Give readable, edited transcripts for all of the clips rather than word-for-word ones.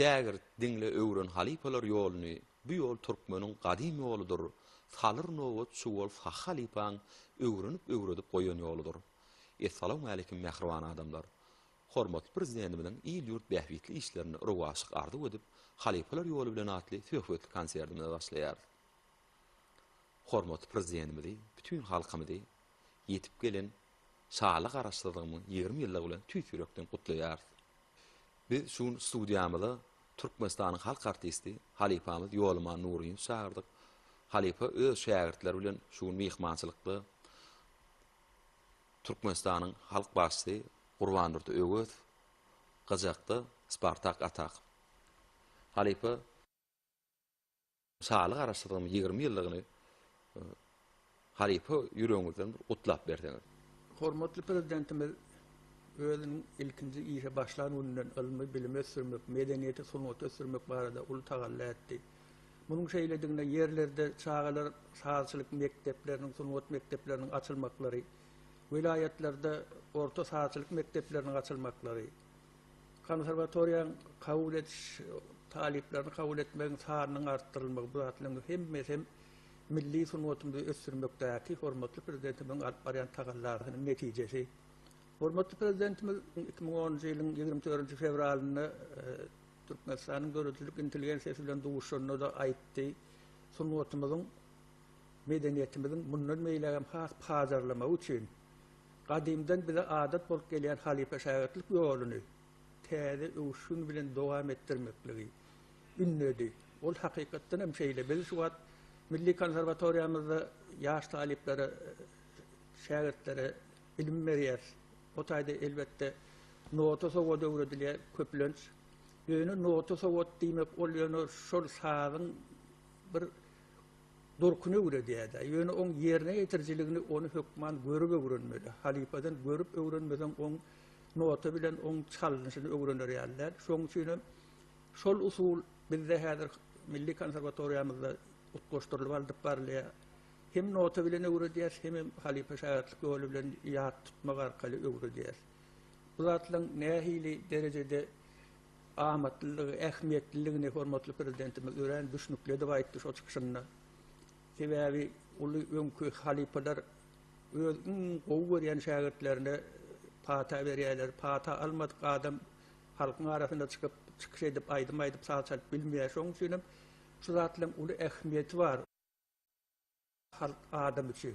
Şägirt, diňle öwren halypalar ýoluny, bu ýol türkmeniň gadym ýoludyr, Salyr Nobat Çuwal sahy halypaň öwrenip öwredip goýan ýoludyr. Essalawmaleýkim mähriban adamlar! Hormatly Prezidentimiziň il-ýurt bähbitli işlerini rowaçlyk arzuw edip, Halypalar ýoly bilen atly söhbetli konsertimize başlaýarys. Hormatly Prezidentimizi, bütin halkymyzy ýetip gelen şanly Garaşsyzlygymyň 20 ýyllygy bilen tüýs ýürekden gutlaýarys. Biz şu gün studiýamyza Türkmenistanyň halk artisti, halypamyz Ýolman Nuryýewi çagyrdyk. Halypa öz şägirtleri bilen şu gün myhmançylykda. Türkmenistanyň halk bagşysy Gurbandurdy Öwezow, gyjakda Spartak Atakow. Halypa Şaly Garaşsyzlygynyň 20 ýyllygyny halypa ýüregiňizden bir gutlap berseňiz. Hormatly Prezidentimiz özüniň ilkinji işe başlan gününden ylmy, bilimi ösdürmek, medeniýeti, sungaty ösdürmek barada uly tagalla etdi. Munuň şeýledigine ýerlerde çagalar sazçylyk mekdepleriniň, sungat mekdepleriniň açylmaklary, welaýatlarda orta sazçylyk mekdepleriniň açylmaklary, konserwatoriýaň kabul ediş talyplaryny kabul etmegiň sanynyň artdyrylmagy bu zatlaryň hemmesi hem milli sungatymyzy ösdürmekdäki hormatly Prezidentimiziň alyp barýan tagallasynyň netijesi. Hormatly Prezidentimiz 2010-njy ýylyň 24-nji fewralynda Türkmenistanyň döredijilik intelligensiýasy bilen duşuşanda-da aýtdy, sungatymyzyň, medeniýetimiziň mundan beýlägem has pajarlamagy üçin gadymdan bize adat bolup gelýän halypa-şägirtlik ýoluny täze öwüşgin bilen dowam etdirmekligi ündedi. Ol hakykatdan hem şeýle. Biz şu wagt Milli konserwatoriýamyzda ýaş talyplara, şägirtlere bilim berýäris. O taýda elbetde nota sowat öwredilýär köplenç. Ýöne nota sowat diýmek ol ýöne şol sazyň bir durkuny öwredýär-de. Ýöne oň ýerine ýetirijiligini ony hökman görüp öwrenmeli. Halypadan görüp öwrenmeseň oň nota bilen oň çalnyşyny öwrener ýaly däl. Şoň üçin hem şol usul bizde häzir Milli konserwatoriýamyzda utgaşdyrylyp alnyp barylýar. Hem nota bilen öwredýäs, hemem halypa-şägirtlik ýoly bilen ýat tutmak arkaly öwredýäs. Bu zatlaryň nähili derejede amatlylygy, ähmiýetliligini hormatly Prezidentimiz örän düşnükli edip aýtdy şo çykyşynda. Sebäbi uly öňki halypalar öz iň gowy görýän şägirtlerine pata berýärler. Pata almadyk adam halkyň arasynda çykyp, çykyş edip, aýdym aýdyp, saz çalyp bilmeýär. Şonuň üçin hem şu zatlaryň uly ähmiýeti bar. Halk adam üçin,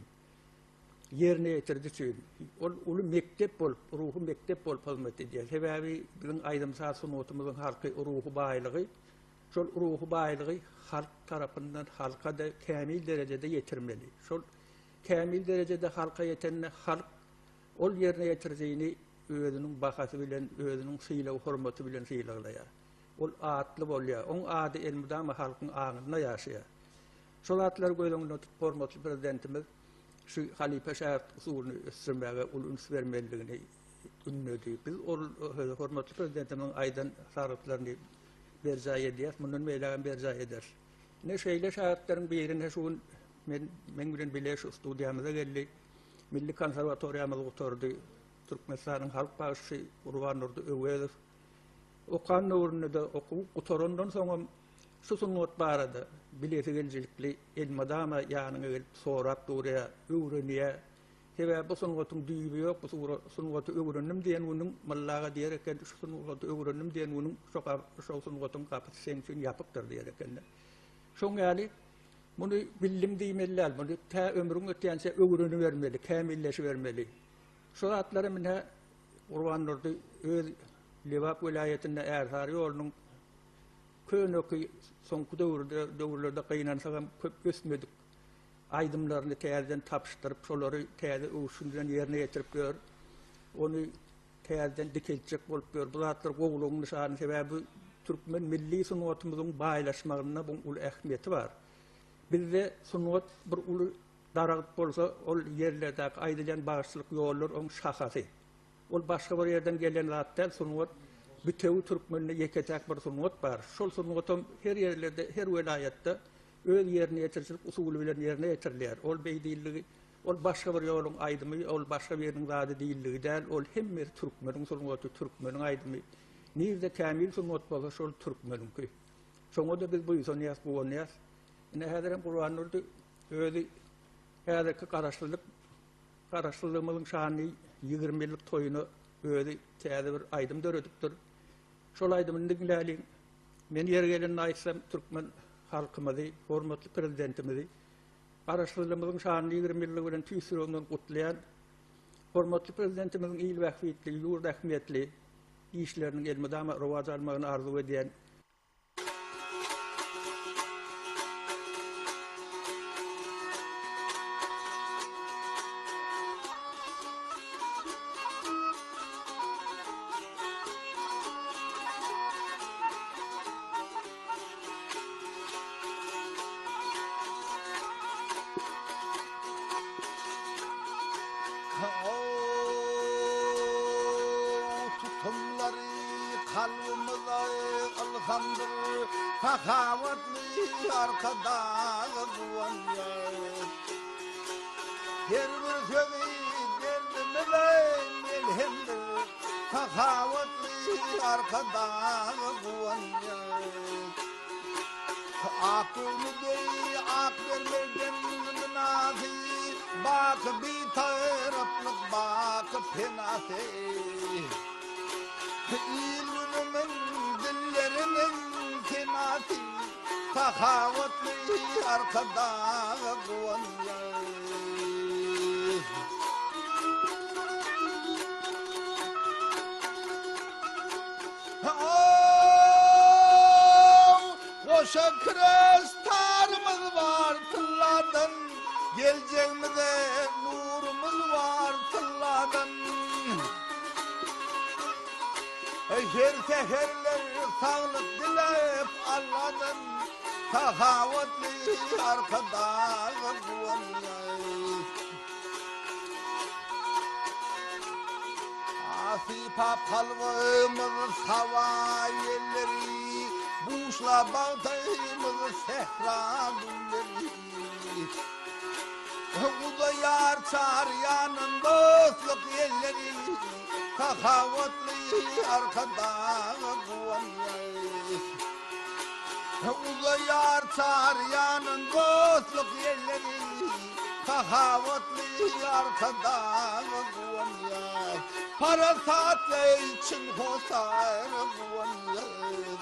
ýerine ýetiriji üçin ol uly mekdep bolup, ruhy mekdep bolup hyzmat edýär. Sebäbi biziň aýdym-saz sungatymyzyň halky ruhy baýlygy, şol ruhy baýlygy halk tarapyndan halka-da kämil derejede ýetirmeli. Şol kämil derejede halka ýetende halk ol ýerine ýetirijini özüniň bahasy bilen, özüniň sylag-hormaty bilen sylaglaýar. Ol atly bolýar. Oň ady elmydama halkyň aňynda ýaşaýar. Şol zatlary göz öňünde tutup hormatly Prezidentimiz şu halypa-şägirt usulyny ösdürmäge uly üns bermelidigini ündedi. Biz ol hormatly Prezidentimiziň aýdan sargytlaryny berjaý edýäris, mundan beýlägem berjaý ederis. Ine şeýle şägirtleriň biri ine şu gün men meň bilen bile şu studiýamyza geldi. Milli konserwatoriýamyzy gutardy. Türkmenistanyň halk bagşysy Gurbandurdy Öwezow. Okan döwründe-de, okuw gutarandan soňam şu sungat barada bilesigelijilikli elmydama ýanyňa gelip sorap durýar, öwrenýär. Sebäbi bu sungatyň düýbi ýok, bu sungaty öwrendim diýen günüň, Molla aga diýer eken, şu sungaty öwrendim diýen günüň şo şo sungatyň gapysy seň üçin ýapykdyr diýer ekenler. Şoň ýaly muny bildim diýmeli däl, muny tä ömrüň ötýänçä öwrenibermeli, kämilleşibermeli. Şu zatlary mine Gurbandurdy öz Lebap welaýatynda Ärsary ýolunyň köneki soňky döwürde döwürlerde gynansagam köp ösmedik aýdymlaryny täzeden tapyşdyryp, şolary täze öwüşgin bilen ýerine ýetirip ýör. Ony täzeden dikeltjek bolup ýör. Bu zatlar gowulygyň nyşany. Sebäbi bu türkmen milli sungatymyzyň baýlaşmagynda buň uly ähmiýeti bar. Bizde sungat bir uly. Daragt bolsa ol ýerlerdäki aýdylýan bagşyçylyk ýollar oň şahasy. Ol başga bir ýerden gelen zat däl, sungat bitewi türkmende ýeke-täk bir sungat bar. Şol sungatam her ýerlerde, her welaýatda öz ýerine ýetirijilik usuly bilen ýerine ýetirilýär. Ol beý diýildigi, ol başga bir ýoluň aýdymy, ol başga biriniň zady diýildigi däl, ol hemmesi türkmeniň sungaty, türkmeniň aýdymy. Nirde kämil sungat bolsa şol türkmeniňki. Şoňa-da biz buýsanýas, guwanýas. Ine häzirem Gurbandurdy özi häzirki Garaşsyzlyk Garaşsyzlygymyzyň şanly 20 ýyllyk toýuna özi täze bir aýdym döredipdir. Şol aýdymyny diňläliň. Men ýeri gelende aýtsam, türkmen halkymyzy, hormatly Prezidentimizi Garaşsyzlygymyzyň şanly 20 ýyllygy bilen tüýs ýüregimden gutlaýan. Hormatly Prezidentimiziň il bähbitli, ýurt ähmiýetli işleriniň elmydama rowaç almagyny arzuw edýän. Tutumlary kalbymyza ylhamdyr, Sahawatly Arkadaga guwanýar. Her bir sözi derdimize melhemdir, Sahawatly Arkadaga guwanýar. Ak göwni deý ak mermerden binasy, Baky Bitaraplyk baky penasy. Il-günümiň dilleriniň senasy, Sahawatly Arkadaga guwanýar. Goşa kres tarymyz bar tylladan, Geljegimize nurumyz bar tylladan. Her säherler saglyk diläp Alladan, Sahawatly Arkadaga guwanýas. Sypap kalbymyzy saba ýelleri, Buşlap bagtymyzy sähra gülleri. Uzaýar çar ýandan dostluk elleri, Sahawatly Arkadaga guwanýas. Uzaýar çar ýandan dostluk elleri, Sahawatly Arkadaga guwanýas. Parasatly çyn hossara guwanýas.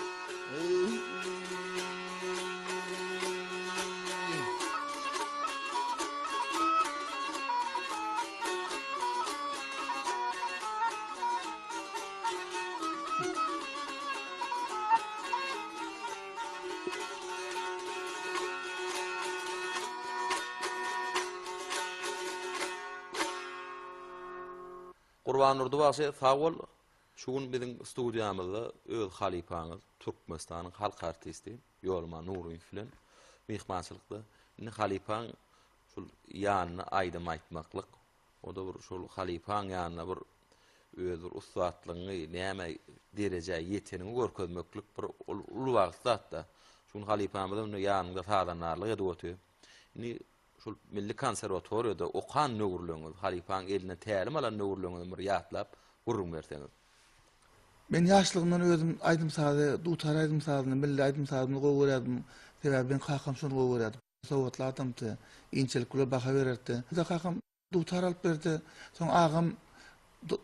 Gurbandurdy bagşy sag bol. Şu gün biziň studiýamyzda öz halypaňyz Türkmenistanyň halk artisti Ýolman Nuryýew bilen myhmançylykda. Indi halypaň şul ýanynda aýdym aýtmaklyk O-da bir şol halypaň ýanynda bir öz bir ussatlygyňy, näme derejä ýeteniňi görkezmeklik bir ol uly bagt zat-da. Şu gün halypamyzam indi ýanyňda sazandarlyk edip otyr. Indi şol milli konserwatoriýada okan döwürleriňiz, halypaň elinden tälim alan döwürleriňizi bir ýatlap gürrüň berseňiz. Men ýaşlygymdan özüm aýdym-sazy, dutar aýdym-sazyny, milli aýdym-sazyny gowy görýärdim. Sebäbi meň kakam şony gowy görýärdi. Sowatly adamdy. Inçelik bilen baha bererdi. Bize kakam dutar alyp berdi. Soň agam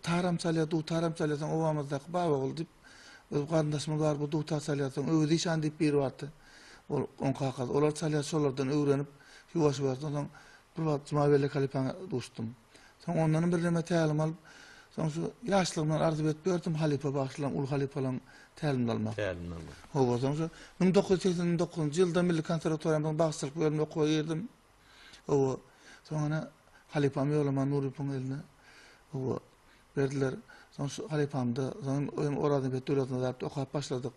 taram çalýar, dutaram çalýar. Soň obamyzdaky Babaguly diýip bir garyndaşymyz bar, bu dutar çalýar. Soň Öwez işan diýip biri bardy. Ol oň kakasy. Olar çalýar, şolardan öwrenip ýuwaş-ýuwaşdan soň bir wagt Jumabelli halypaňa duşdum. Soň ondanam birneme tälim alyp, soň şu ýaşlygymdan arzuw edip ýördüm halypa bagşylaryň, uly halypalaryň tälimini almak. Tälimini almak. Hawa, soň şu 1989-njy ýylda Milli konserwatoriýamyzyň bagşyçylyk bölümine okuwa girdim. Hawa, soň ene halypam Ýolaman Nurypowyň eline hawa berdiler. Soň şu halypamda, soň hem Oraznepes Döwletnazarovda okap başladyk.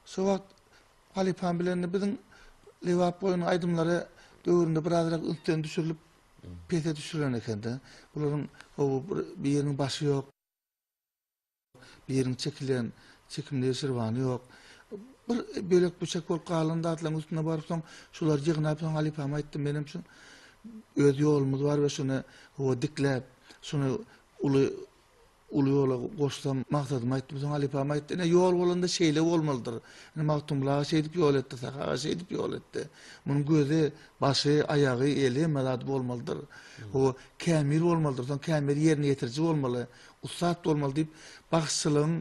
Şo wagt halypam bilen biziň Lebap boýunyň aýdymlary döwründe birazrak ünsden düşürilip. pese düşüren ekende. Bularyň hawa bir biriniň başy ýok. Biriniň çekilen çekimli şirwany ýok. Bir bölek-büçek bolup galan zatlaryň üstüne baryp soň şulary ýygnap soň halypama aýtdym menem şu öz ýolumyz bar we şuny hawa dikläp şuny uly uly ýola goşsam maksadymy aýtdym. Soň halypam aýtdy, ine ýol bolanda şeýle bolmalydyr. Ine Magtymguly aga şeýdip ýol etdi, Sahy aga şeýdip ýol etdi. Munuň gözi, başy, aýagy, eli hemme zady bolmalydyr. Hawa kämil bolmalydyr. Soň kämil ýerine ýetiriji bolmaly. Ussat bolmaly diýip, bagşyçylygyň,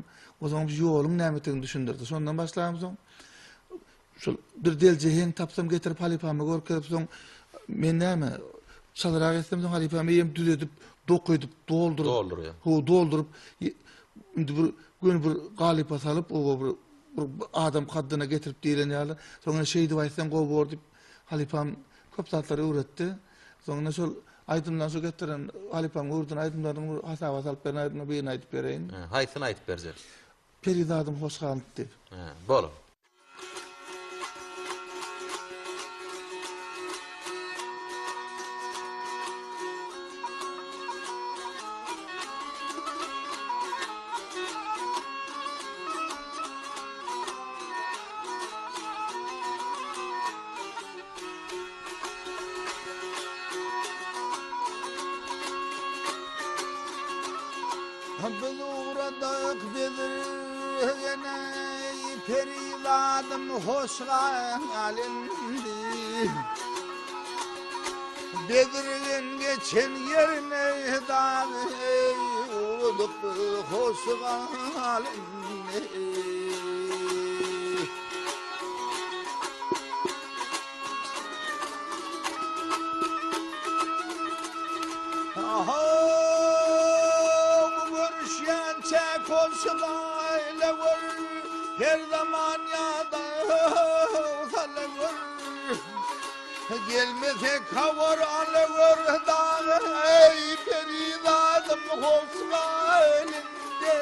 ozaňam şu ýoluň nämedigini düşündirdi. Şondan başlabam soň, şol bir delje heň tapsam getirip halypama görkezip soň, men näme, çalyrak etsem soň halypam eýýäm düzedip, dok edip, dolduryp, Doldurýar. Hawa, dolduryp, indi bir göni bir galypa salyp, oba bir bir adam kaddyna getirip diýlen ýaly, soň ine şeýdip aýtsaň gowy bor diýip, halypam köp zatlary öwretdi. Soň ine şol Aýdymdan şu getiren halypaň öwreden aýdymlarynyň bir hasaba salyp beren aýdymyny birini aýdyp bereýin. Hä, haýsyny aýdyp berjek? Perizadym hoş galyp diýip. Hä, bolar. Biz ugradyk bezirgene, perizadym hoş gal indi. Bezirgen geçen ýerine dagy ugradyk biz hoş gal indi. Görüşýänçä goşulaýla gör, Her zaman ýada sala gör. Gelmesek habar ala gör dagy, Eý perizadym hoş gal indi.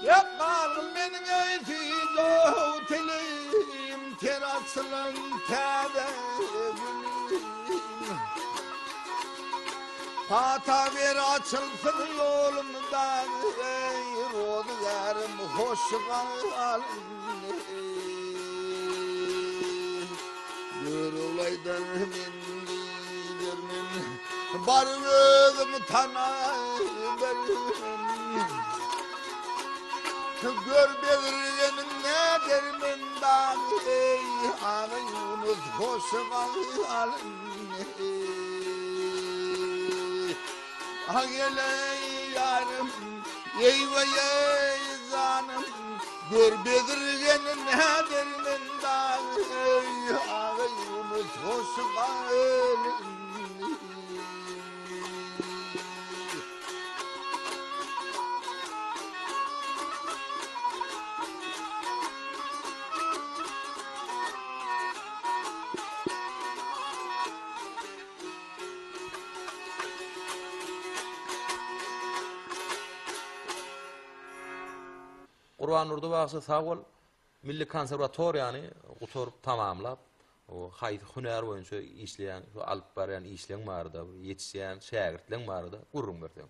Ýok galgyl meniň eziz-ow tilim, Ter açylan täze gülüm. Pata ber açylsyn ýolum dagy, Eý, rozygärym hoş gal indi. Görogly aýdar men gidermen, Baryp özüm tanaýbermen. Gör bezirgeniň nädermen dagy, Eý, Agaýunus hoş gal indi. Ah gel-eý ýarym, eý-weý-eý janym, Gör bezirgeniň nädermen dagy, Eý, Agaýunus hoş gal indi. Gurbandurdy bagşy sag bol. Milli konserwatoriýany gutaryp tamamlap, haýsy hünär boýunça işleýän, şu alyp barýan işleň barada, ýetişýän şägirtleň barada gürrüň berseň.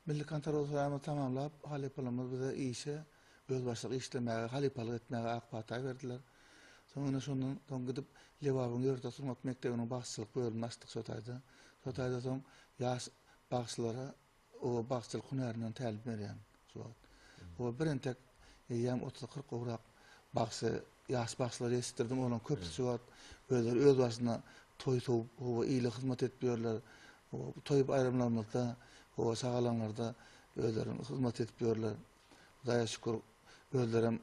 Milli konserwatoriýany tamamlap, halypalarymyz bize işe, özbaşdak işlemäge, halypalyk etmäge ak pata berdiler. Soň ine şondan soň gidip Lebabyň ýörite sungat mekdebiniň bagşyçylyk bölümini açdyk şo taýda. Şo taýda soň ýaş bagşylara o bagşyçylyk hünärinden tälim berýän şu wagt. O bir entek eýýäm 30-40 gowrak bagşy, ýaş bagşylary ýetişdirdim. Olaryň köpüsi şu wagt özleri öz başyna toý sowup, howa ile hyzmat edip ýörler. Toý baýramlarymyzda, howa şagalaňlarda özleri hyzmat edip ýörler. Hudaýa şükür, özlerem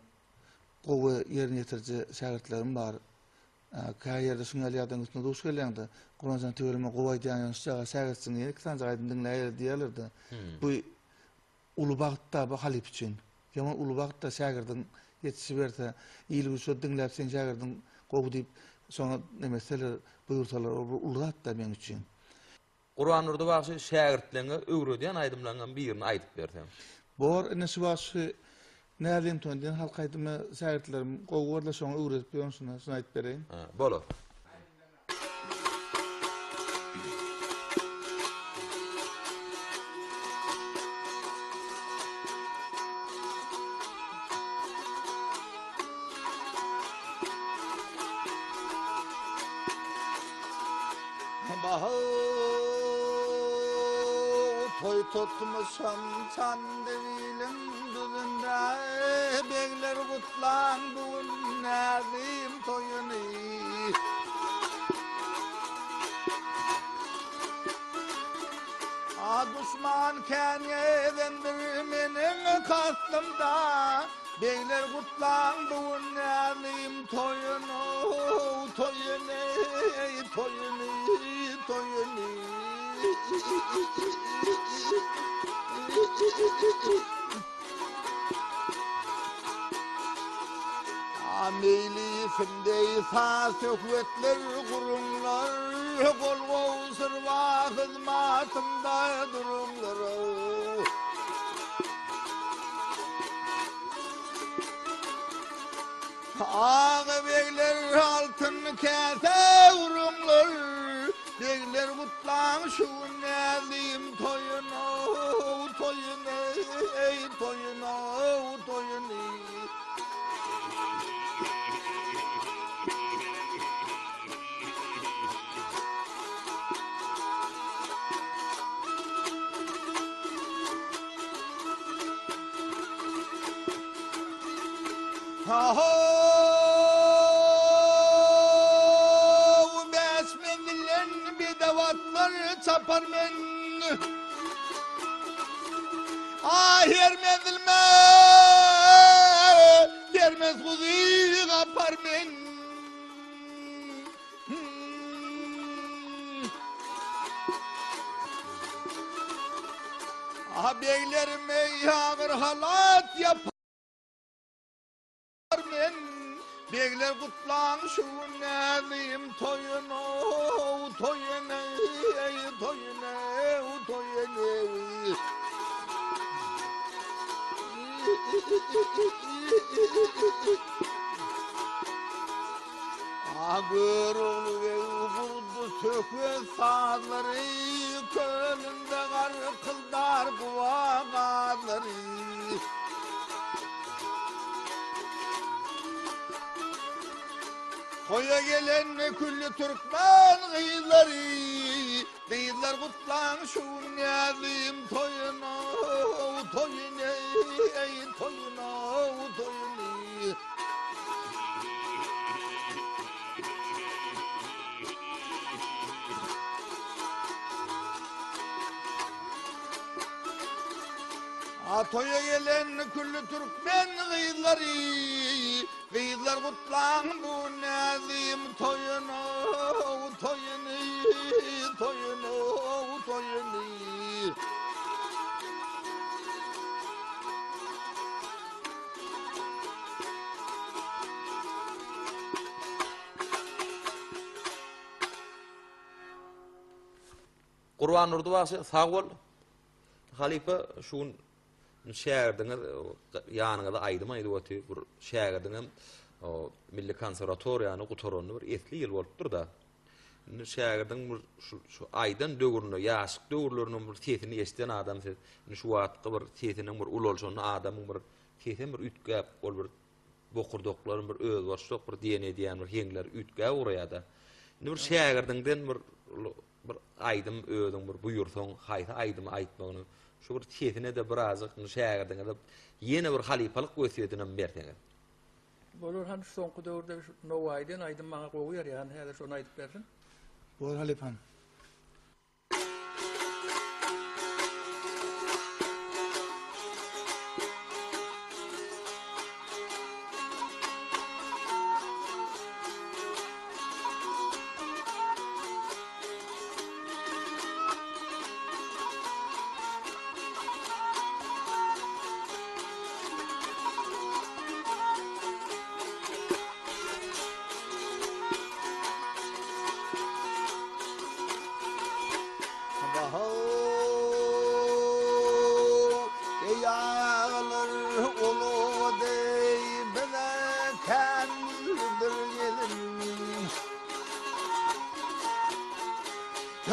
gowy ýerine ýetiriji şägirtlerim bar. Kä ýerde şuň ýaly ýagdaýyň üstünde duş gelýäňde, Gurbanjan tüweleme gowy aýdýaň ýöne şujaga şägirtçiň ýene iki sanjak aýdym diňläýeli diýýärler-de. Bu uly bagt-da bu halypa üçin. Ýaman uly bagt-da şägirdiň ýetişiberse, il-gün şo diňläp seň şägirdiň gowy diýip şoňa neme etseler, buýursalar ol bir uly zat-da meň üçin. Gurbandurdy bagşy şägirtleňe öwredýän aýdymlaňam birini aýdyp berseň. Bor ine şu wagt şu. Näzlim toýun diýen halk aýdymy şägirtlerim gowy gördiler şoňa öwredip ýörün şuny şuny aýdyp bereýin. Bolar. Toý tutmuşam Çandybiliň düzünde Begler gutlaň bu gün näzim toýuny. A duşman kän gezendir meniň kastymda Begler gutlaň bu gün näzlim toýuny, toýuny, toýuny, toýuny. A meýlisimde saz-söhbetler guruňlar, Gol gowşurma hyzmatymda duruňlar. Aga begler altyn käse uruňlar, Begler gutlaň şu gün näzlim toýuny, toýuny, eý toýuny, toýuny. Ha-ho! Bäş menzilden bedew atlar çapar men. A her menzilme bermez guzy gapar men. Ah beglerim ey agyr halat yapar men. Begler gutlaň şu gün näzlim toýuny, toýuny, ey toýuny, toýuny. Ah Görogly beg gurdy söhbet sazlary, Kölünde garkyldar guba gazlary. Toýa gelen külli türkmen gyzlary, Gyzlar gutlaň şu gün näzlim toýuny, toýuny, eý toýuny, toýuny. A toýa gelen külli türkmen gyzlary, Gyzlar gutlaň bu näzim toýuny, toýuny, toýuny, toýuny. Gurbandurdy bagşy sag bol. Halypa şu gün şägirdiňiz ýanyňyzda aýdym aýdyp otyr. Bir şägirdiňem Milli konserwatoriýany gutaranyna bir esli ýyl bolupdyr-da. Indi şägirdiň bir şu şu aýdan döwründe, ýaşlyk döwürleriniň bir sesini eşiden adam siz. Indi şu wagtky bir sesiniň bir ulalşanda adamyň bir sesem bir üýtgäp, ol bir bokurdaklaryň bir özbaşdak bir diýen edýän bir heňleri üýtgäp ugraýar-da. Indi bir şägirdiňden bir bir aýdym özüň bir buýursaň, haýsy aýdymy aýtmagyny, şu bir sesine-de birazjyk indi şägirdiňize ýene bir halypalyk wesýetinem berseňiz. Bolar hany şu soňky döwürde şu Nowaýy diýen aýdym maňa gowy ýaraýar hany häzir şony aýdyp bersin. Bor halypam.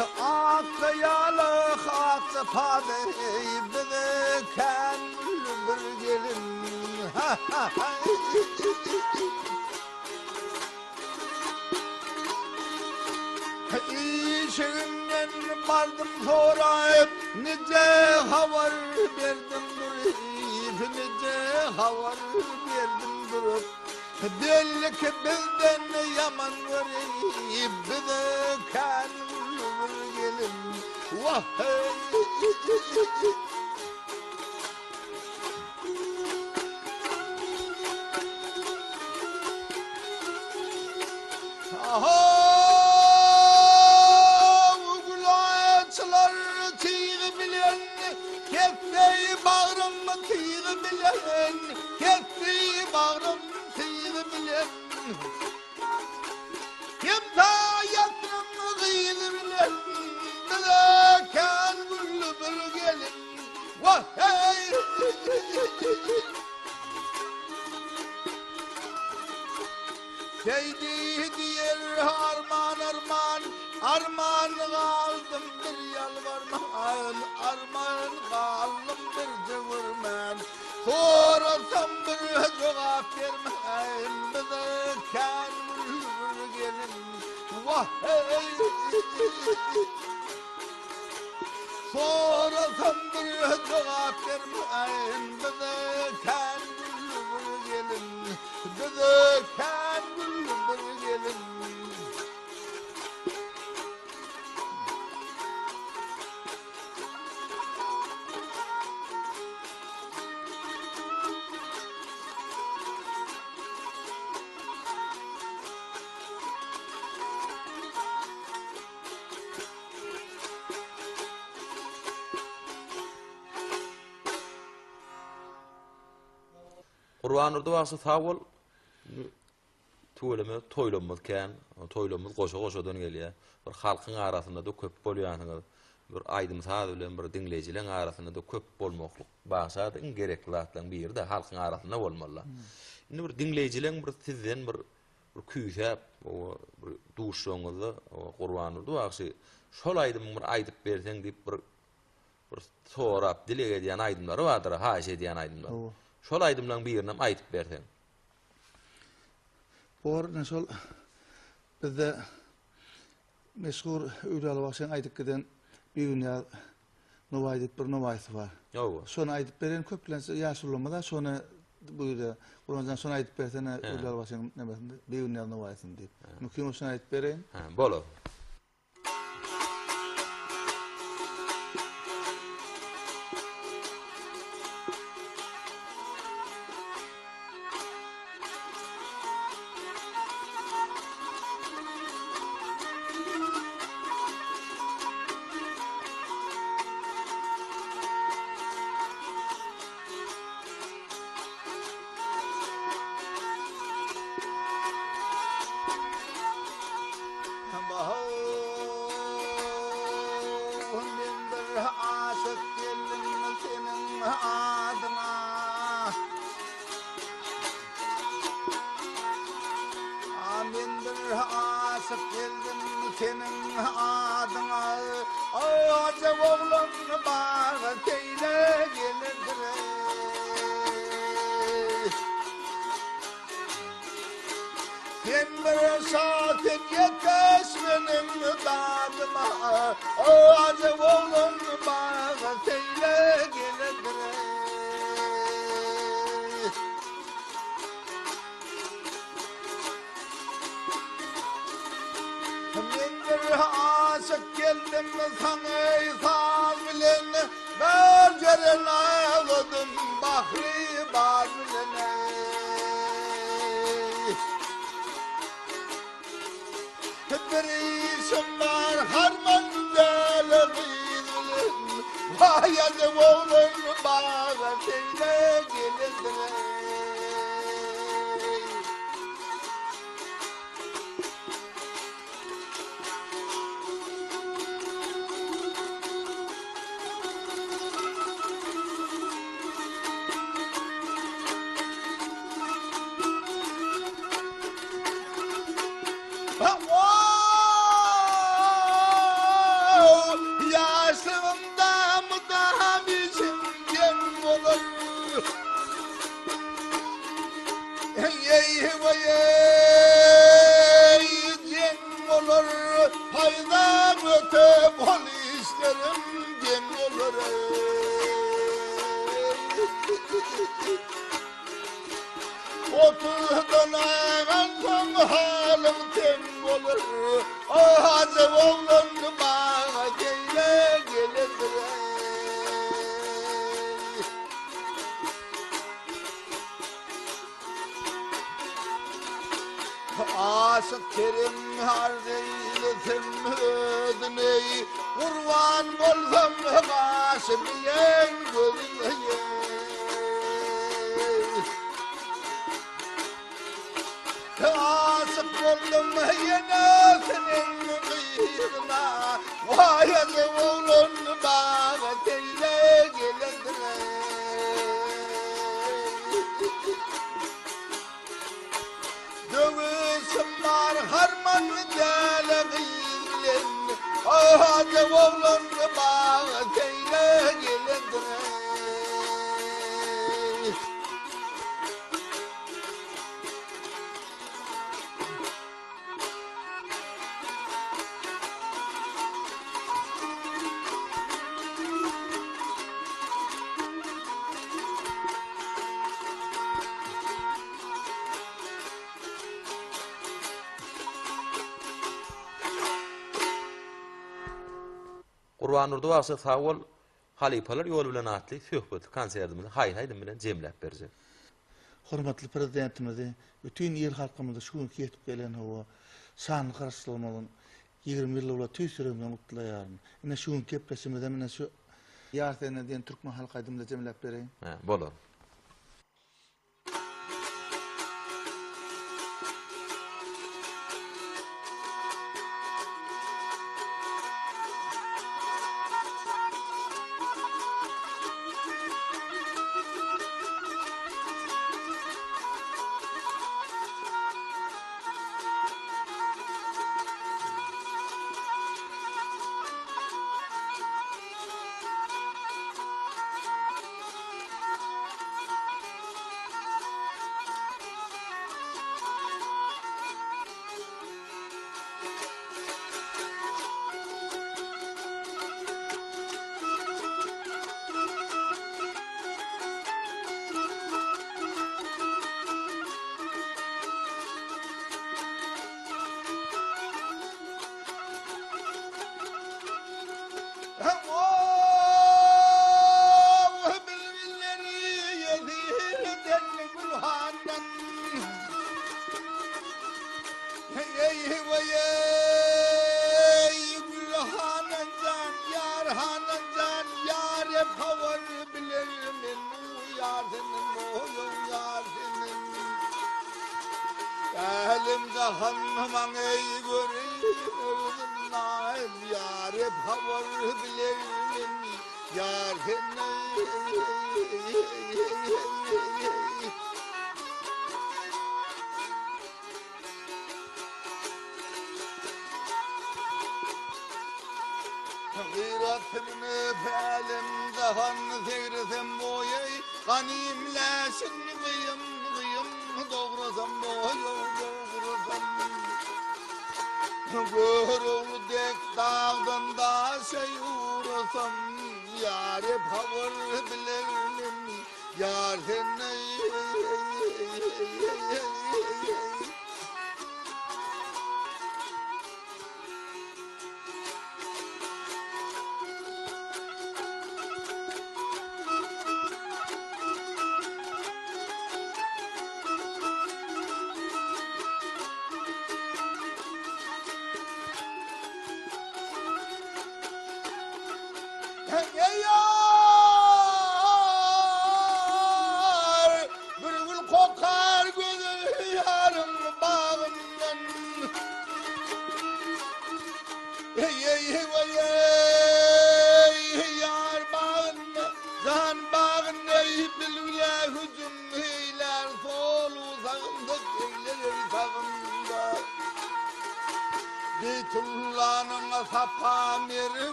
Akja ýaly akja pazy bize kän gülli bir gelin. Işiginden bardym soraýyp, nije habar berdim durup, nije habar berdim durup. Belli ki bizden ýaman görip, bize kän bir gelin. Wah heý! Ahow, gülaçlar tygy bilen, Kesdi bagrym tygy bilen, Kesdi bagrym tygy bilen. Hemsaýasynyň gyzy bilen, Bize kän gülli bir gelin. Wah heý! Seýdi diýer arman arman, Arman galdym bir ýalbarman, Arman galdym birje görmän, Sorasam bir jogap bermän, Bize kän gül bir gelin, Wah heý! Sorasam bir jogap bermän, Bize kän gülli bir gelin, Bize kän gülli bir gelin. Gurbandurdy bagşy sag bol. Tüweleme toýlamyz kän. Toýlamyz goşa-goşadan gelýär. Bir halkyň arasynda-da köp bolýansyňyz. Bir aýdym-saz bilen bir diňleýjileň arasynda-da köp bolmaklyk bagşa-da iň gerekli zatlaryň biri-de halkyň arasynda bolmaly. Indi bir diňleýjileň bir sizden bir Bir küýsäp, bir duşsaňyzda, Gurbandurdy bagşy, şol aýdymyňy bir aýdyp berseň diýip bir bir sorap, dileg edýän aýdymlary bardyr, haýyş edýän aýdymlar. Şol aýdymlaryň birinem aýdyp berseň. Bor, ine şol bizde Meşhur Öwlüýaly bagşyň aýdyp giden Bigünýaz Nowaýy diýip bir nowaýysy bar. Hawa. Şony aýdyp beren köplenç ýaşulularymyz-a şony buýurýar. Gurbanjan şony aýdyp bersene Öwlüýaly bagşyň nemesini, Bigünýaz nowaýysyny diýip. Mümkin bolsa şony aýdyp bereýin. Hä, bolar. Men bir aşyk geldim seniň adyňa. A men bir aşyk geldim seniň adyňa. Ajap oglan baga seýle gelerdir. Sen bir şa sen ýetiş meniň dadyma. Ajap oglan baga seýle gelerdir. Men bir aşyk geldim saňa saz bilen Bir jeren agladym bahry bar bilen Bir işim bar harman däli gyz bilen Waý ajap oglan baga şeýle gelindir. Gurban bolsam gaşym bilen gözüňe Aşyk boldum ýene seniň gyzyna Waý ajap oglan baga seýle gelendir Döwüşim bar harman däli gyz bilen Ajap oglan baga seýle gelendir Gurbandurdy bagşy sag bol Halypalar ýoly bilen atly söhbetli konsertimizi haýsy aýdym bilen jemläp berjek? Hormatly Prezidentimizi, bütin il-halkymyzy şu günki ýetip gelen howa şanly Garaşsyzlygymyzyň 20 ýyllygy bilen tüýs ýüregimden gutlaýaryn. Ine şu günki gepleşigimizem ine şu Ýar sende diýen türkmen halk aýdymy bilen jemläp bereýin. Hä, bolar.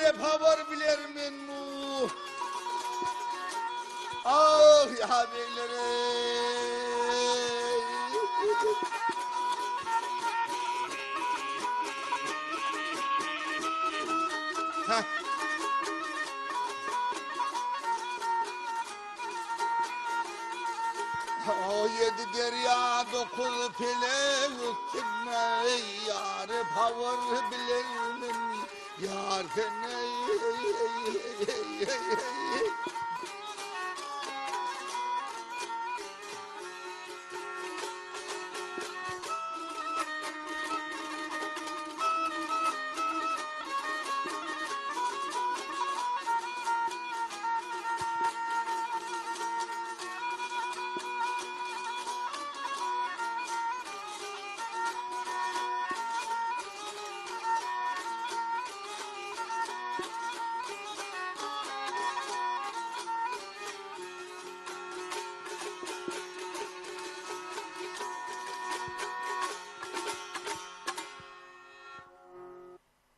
Ýary habar bilermen Ah ýa begler eý. Heh. O ýedi derýa dokuz pelek üstünde ýary habar bilermen ýar sen eý.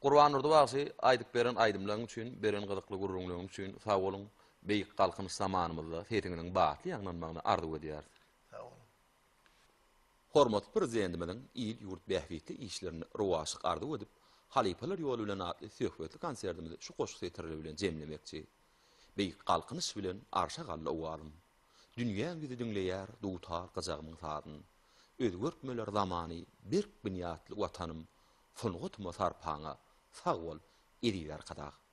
Gurbandurdy bagşy aýdyp beren aýdymlaryň üçin, beren gyzykly gürrüňleriň üçin sag boluň. Beýik Galkynyş zamanymyzda sesiňiziň batly ýaňlanmagyny arzuw edýäris. Sag boluň. Hormatly Prezidentimiziň il-ýurt bähbitli işlerini rowaçlyk arzuw edip, Halypalar ýoly bilen atly söhbetli konsertimizi şu goşgy setirleri bilen jemlemekçi. Beýik Galkynyş bilen arşa galdy owazym. Dünýäň ýüzi diňleýär dutar gyjagymyň sazyn. Özgertmeler zamany berk binýatly Watanym, sungatyma sarpaňa sag bol, eziz Arkadag!